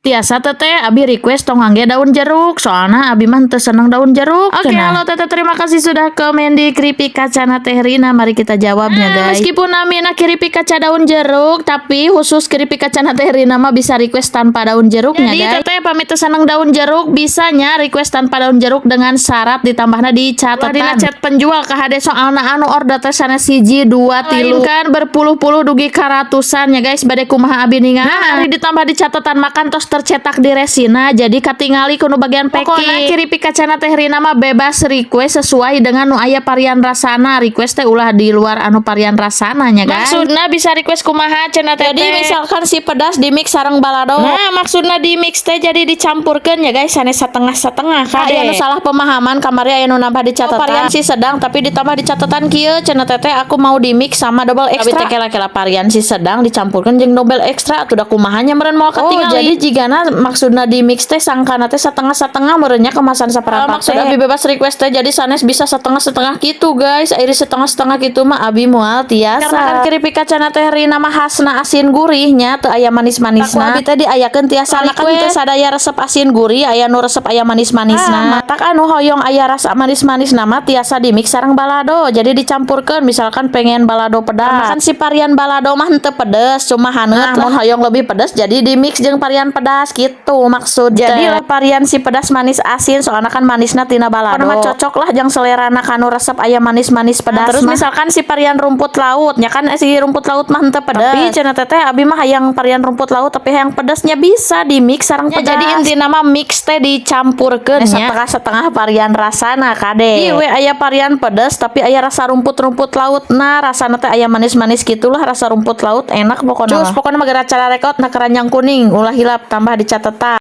Tiasa, Teteh, abi request tong ngangge daun jeruk, soalnya abi mah teu seneng daun jeruk. Oke, halo Teteh, terima kasih sudah komen di Keripik Kacana Teh Rina. Mari kita jawabnya, guys. Meskipun namina keripik kaca daun jeruk, tapi khusus Keripik Kacana Teh Rina mah bisa request tanpa daun jeruknya, jadi, guys. Teteh pami teu seneng daun jeruk, bisanya request tanpa daun jeruk dengan syarat ditambahna di catatan. Dina chat penjual ke HD, soalna anu order teh sanes hiji, dua, tilu, kan berpuluh-puluh dugi ka ratusan ya, guys. Bade kumaha abi ningal? Nah, ari ditambah di catatan mah kan tos tercetak di resina, jadi katingali ku nu bagian packing. Pokokna Keripik Kacana Teh Rina mah bebas request sesuai dengan nu aya varian rasana. Request teh ulah di luar anu varian rasana nya, guys. Maksudna bisa request kumaha cenah, Teh? Jadi misalkan si pedas di mix sareng balado. Nah, maksudna di mix teh jadi dicampurkeun ya, guys, sanes setengah-setengah. Kade anu salah pemahaman kamari, aya nu nambah di catatan. Varian si sedang tapi ditambah di catatan kieu cenah, "Teteh, aku mau di mix sama double extra." Tapi teh kela-kela, varian si sedang dicampurkeun jeung double extra atuh da kumaha nya meureun, moal katingali. Oh, jadi jigana maksudna di mix teh sangkana teh setengah-setengah meureun nya kemasan saparapat. Maksud abi bebas request teh jadi sanes bisa setengah-setengah gitu, guys. Ari setengah-setengah gitu mah abi moal tiasa. Karena kan keripik Kacana Teh Rina mah khasna asin gurihnya, teu aya manis-manisna. Abi teh diayakeun tiasa kan teu sadaya resep asin gurih, aya nu resep aya manis-manisna. Matak anu hoyong aya rasa manis-manisna mah tiasa di mix sareng balado. Jadi dicampurkeun, misalkan pengen balado pedas. Karena kan si varian balado mah henteu pedes, cuma haneut. Nah, mun hoyong lebih pedas jadi di mix jeung varian pedas gitu maksud. Jadi lah varian si pedas, manis, asin, soalnya kan manisna tina balado. Mah cocok lah jang selerana kanu resep aya manis-manis pedas. Nah, terus misalkan si varian rumput laut nya kan si rumput laut mah henteu pedas. Tapi cenah Teteh, abi mah hayang varian rumput laut tapi hayang pedasnya, bisa di mix sareng pedas. Jadi intina mah mix teh dicampurkeun nya setengah-setengah varian rasana, kade. Ieu we aya varian pedas tapi aya rasa rumput-rumput laut. Nah, rasana teh aya manis-manis gitulah, rasa rumput laut, enak pokoknya. Cus, pokoknya mah gara cara rekot na keranjang kuning, ulah hilap tambah di catatan.